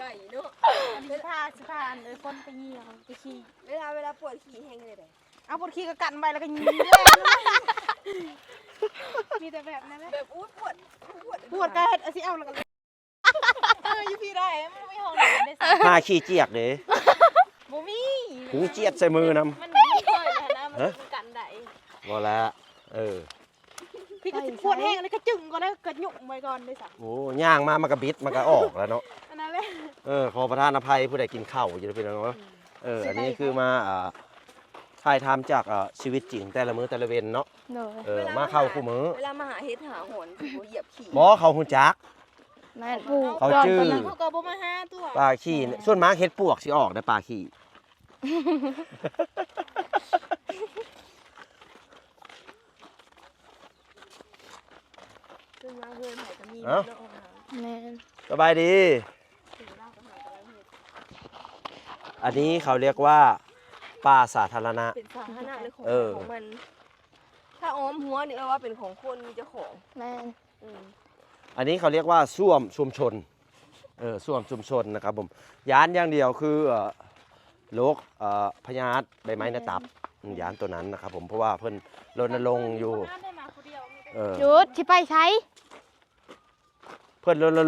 ໄປເນາະ ອັນນີ້ຊິພາ ຊິພາອັນເອີ ຄົນໄປຍ່ຽວໄປຂີ້ ເວລາ ເວລາປວດຂີ້ແຮງເຮັດໃດ? ເອົາ ປວດຂີ້ກໍກັນໄວ້ ແລ້ວກໍຍ່ຽວ ມີແຕ່ແບບນັ້ນແຫຼະ ແບບ ອຸ້ຍ ປວດ ອຸ້ຍ ປວດ ປວດກໍເຮັດ ເອົາຊິເອົາ ແລ້ວກໍ ເອີ ຢູ່ພີ້ໄດ້ ມັນມີຫ້ອງນ້ຳເດ້ ຫາຂີ້ຈຽກເດ້ ບໍ່ມີ ຫູຈຽດໃສ່ມືນຳ ມັນມີເຄີຍແລ້ວນະ ມັນ ຮະ? ກັນໄດ້ ບໍ່ລະ ເອີ ພີ່ກໍຊິປວດແຮງ ອັນນີ້ກະຈຶງກ່ອນ ແລ້ວກະຫຍຸ້ມໄວ້ກ່ອນເດ້ຊະ ໂອ້ ຍ່າງມາມັນກະບິດ ມັນກະອອກແລ້ວເນາະ ອັນນັ້ນແຫຼະ ເອີ ຂໍປະທານອະໄພຜູ້ໃດກິນເຂົ້າຢູ່ເດີພີ່ນ້ອງເອີຍ ເອີ ອັນນີ້ຄືມາ ອ່າ ຖ່າຍທຳຈາກ ເອີ ຊີວິດຈິງແຕ່ລະມື້ແຕ່ລະເວັນເນາະ ໂດຍ ເອີ ມາເຂົ້າຄູ່ມື້ ເວລາມາຫາເຫັດຫາຫອນ ຊິບໍ່ຢຽບຂີ້ ບໍ່ ເຂົາຮູ້ຈັກ ແມ່ນ ເຂົາຈື່ ເຂົາກໍບໍ່ມາຫາຕົວະ ປາຂີ້ ສ່ວນມາກເຫັດປວກຊິອອກໄດ໋ ປາຂີ້ ເອີ ແມ່ນ ສະບາຍດີ ອັນນີ້ເຂົາຮຽກວ່າປ່າສາທາລະນະ ເປັນສາທາລະນະ ເອີ ຂອງມັນ ຖ້າອ້ອມຮົ້ວນີ້ແປວ່າເປັນຂອງຄົນ ມີເຈົ້າຂອງ ແມ່ນ ອືມ ອັນນີ້ເຂົາຮຽກວ່າສ້ວມຊຸມຊົນ ເອີ ສ້ວມຊຸມຊົນນະຄັບຜົມ ຢ້ານຢ່າງດຽວຄື ເອີ ໂລກ ເອີ ພະຍາດໃບໄມ້ໃນຕັບ ແມ່ນ ອືມ ຢ້ານໂຕນັ້ນນະຄັບຜົມ ເພາະວ່າເພິ່ນລົນນະລົງຢູ່ ເອີ ຢຸດ ຊິໄປໃສ? ເພິ່ນລົນນະ